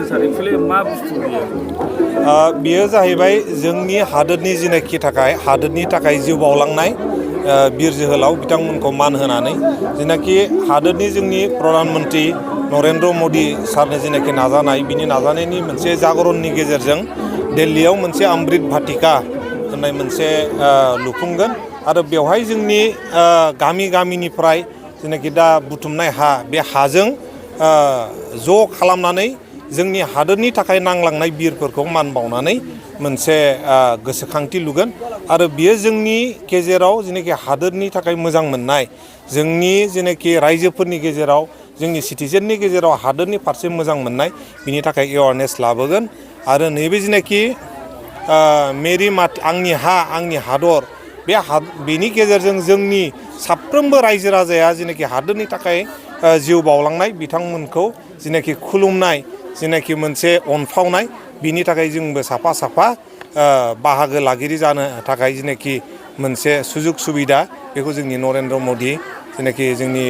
थासारि एक्चुअलि मा बुस्थु बियो जाहैबाय जोंनि हादोरनि जिनाखि थाखाय हादोरनि थाखाय जिउ बावलांनाय बिर जोहोलाव बिथांमोनखौ मान होनानै जिनाखि हादोरनि जोंनि प्रधान मन्त्रि नरेन्द्र मदि सारनि जिनाखि नाजानाय बिनि नाजानायनि मोनसे जागरननि गेजेरजों दिल्लीयाव मोनसे अमृत भाटिका होननाय मोनसे लुफुंगोन आरो बेवहाय जोंनि गामि गामिनिफ्राय जिनाखि दा बुथुमनाय हा बे हाजों ज' खालामनानै जोंनि हादोरनि थाखाय नांलांनाय बिरफोरखौ मान बावनानै मोनसे गोसोखांथि लुगोन आरो बियो जोंनि गेजेराव जेनाखि हादोरनि थाखाय मोजां मोननाय जोंनि जेनाखि रायजोफोरनि गेजेराव जोंनि सिटिजेननि गेजेराव हादोरनि फारसे मोजां मोननाय बिनि थाखाय एवारनेस लाबोगोन आरो नैबे जेनाखि मेरि माट आंनि हा आंनि हादर बेनि गेजेरजों जोंनि साफ्रोमबो रायजो राजाया जेनाखि हादोरनि थाखाय जिउ बावलांनाय बिथांमोनखौ जेनाखि खुलुमनाय जेनाखि मोनसे अनफावनाय बिनि थाखाय जोंबो साफा साफा बाहागो लागिरि जानो थाखाय जेनाखि मोनसे सुजुग सुबिदा बेखौ जोंनि नरेन्द्र मदि जेनाखि जोंनि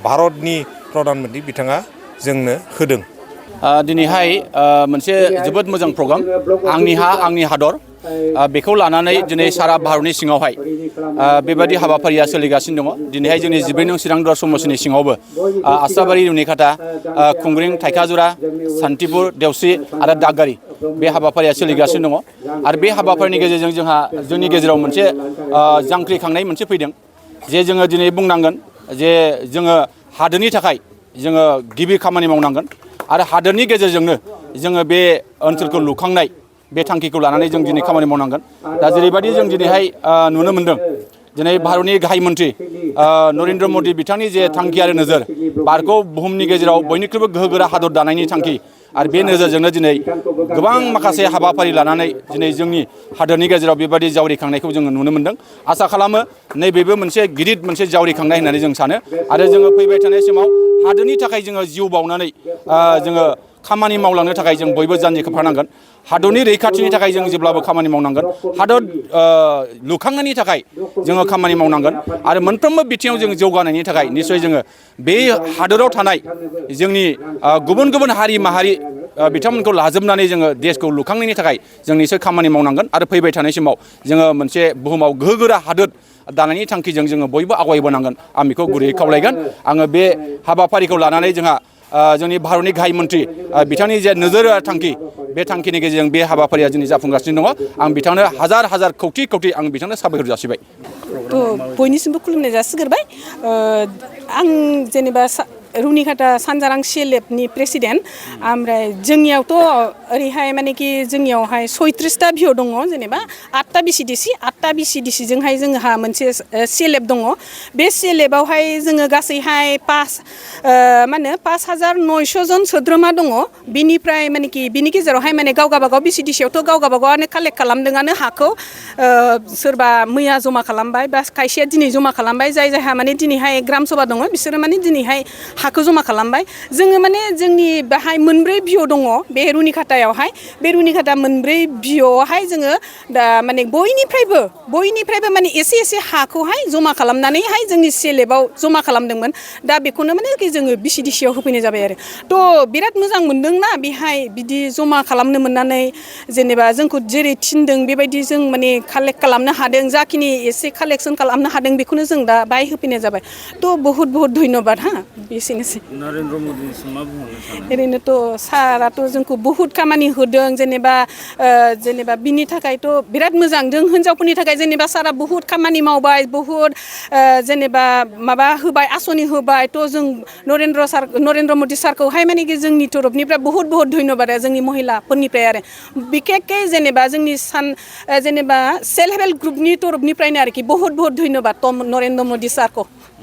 भारतनि प्रधान मन्त्रि बिथाङा जोंनो होदों। दिनैहाय मोनसे जोबोद मोजां प्रग्राम आंनि हा आंनि हादर बेखौ लानानै दिनै सारा भारतनि सिङावहाय बेबायदि हाबाफारिया सोलिगासिनो दङ। दिनैहाय जोंनि 14 नं चिरां दुवार समस्टिनि सिङावबो आसाबारि रुनिखाता खुंग्रिं थाइखाजुरा सान्तिपुर देवस्रि आरो दागगारि बे हाबाफारिया सोलिगासिनो दङ आरो बे हाबाफारिनि गेजेरजों जोंहा जोंनि गेजेराव मोनसे जांख्रिखांनाय मोनसे फैदों जे जोङो दिनै बुंनांगोन जे जोङो हादोरनि थाखाय जोङो गिबि खामानि मावनांगोन आरो हादोरनि गेजेरजोंनो जोङो बे ओनसोलखौ लुखांनाय बे थांखिखौ लानानै जों दिनै खामानि मावनांगोन। दा जेरैबायदि जों दिनैहाय नुनो मोनदों दिनै भारतनि गाहाय मन्त्रि नरेन्द्र मदि बिथांनि जे थांखि आरो नोजोर भारतखौ बुहुमनि गेजेराव बयनिख्रुइबो गोहोगोरा हादर दानायनि थांखि आरो बे नोजोरजोंनो दिनै गोबां माखासे हाबाफारि लानानै दिनै जोंनि हादोरनि गेजेराव बेबायदि जावरिखांनायखौ जोङो नुनो मोनदों। आसा खालामो नैबेबो मोनसे गिदिर मोनसे जावरिखांनाय होननानै जों सानो आरो जोङो फैबाय थानाय समाव हादोरनि थाखाय जोङो जिउ बावनानै जोङो खामानि मावलांनो थाखाय जों बयबो जानजि खोबफानांगोन। हादरनि रैखाथिनि थाखाय जों जेब्लाबो खामानि मावनांगोन। हादर लुखांनायनि थाखाय जोङो खामानि मावनांगोन आरो मोनफ्रोमबो बिथिङाव जों जौगानायनि थाखाय निस्सय जोङो बे हादोराव थानाय जोंनि गुबुन गुबुन हारि माहारि बिथांमोनखौ लाजोबनानै जोङो देशखौ लुखांनायनि थाखाय जों निस्सय खामानि मावनांगोन आरो फैबाय थानाय समाव जोङो मोनसे बुहुमाव गोहोगोरा हादोर दानायनि थांखिजों जोङो बयबो आवगायबोनांगोन आं बेखौ गुरैयै खावलायगोन। आङो बे हाबाफारिखौ लानानै जोंहा जोंनि भारतनि गाहाय मन्त्रि बिथांनि जे नोजोर थांखि बे थांखिनि गेजेरजों बे हाबाफारिया दिनै जाफुंगासिनो दङ। आं बिथांनो हाजार हाजार कौटि कौटि आं बिथांनो साबायखर जासिबाय। बयनिसिमबो खुलुमनाय जासिगोरबाय। आं जेनेबा रुनिखाता सानजारां CLFनि प्रेसिडेन्ट ओमफ्राय जोंनियावथ' ओरैहाय मानेखि जोंनियावहाय 36टा भिअ दङ जेनेबा 8टा BCDC 8टा BCDCजोंहाय जोंहा मोनसे CLF दङ। बे CLFआवहाय जोङो गासैहाय 5,900 जन सोद्रोमा दङ। बिनिफ्राय मानेखि बिनि गेजेरावहाय माने गाव गाबागाव BCDCआवथ' गाव गाबागावआनो कालेक्ट खालामदोंआनो हाखौ सोरबा मैया जमा खालामबाय बा खायसेया दिनै जमा खालामबाय जायहा माने दिनैहाय ग्राम सभा दङ बिसोरो माने दिनैहाय हाखौ जमा खालामबाय। जोङो माने जोंनि बाहाय मोनब्रै भिअ दङ बे रुनिखातायावहाय बे रुनिखाता मोनब्रै भिअआवहाय जोङो दा माने बयनिफ्रायबो माने एसे एसे हाखौहाय जमा खालामनानैहाय जोंनि CLFआव जमा खालामदोंमोन। दा बेखौनो माने जोङो BCDCआव होफैनाय जाबाय आरो थ' बिराद मोजां मोनदोंना बेहाय बिदि जमा खालामनो मोननानै जेनेबा जोंखौ जेरै थिनदों बेबायदि जों माने कालेक्ट खालामनो हादों जाखिनि एसे कालेक्सन खालामनो हादों बेखौनो जों दा बाहाय होफैनाय जाबाय। थ' बहुत बहुत धन्यबाद हा बेसेनोसै। नरेन्द्र मदिनिसिम मा बुंहरनो सानो? ओरैनोथ' साराथ' जोंखौ बहुत खामानि होदों जेनेबा बिनि थाखायथ' बिराद मोजां जों हिनजावफोरनि थाखाय जेनेबा सारा बहुत खामानि मावबाय बहुत जेनेबा माबा होबाय आसनि होबाय थ' जों नरेन्द्र मदि सारखौहाय माने जोंनि तरफनिफ्राय बहुत बहुत धन्यबाद आरो जोंनि महिलाफोरनिफ्राय आरो बिखेखके जेनेबा जोंनि सेल्फ हेल्प ग्रुपनि तरफनिफ्रायनो आरोखि बहुत बहुत धन्यबाद नरेन्द्र मदि सारखौ।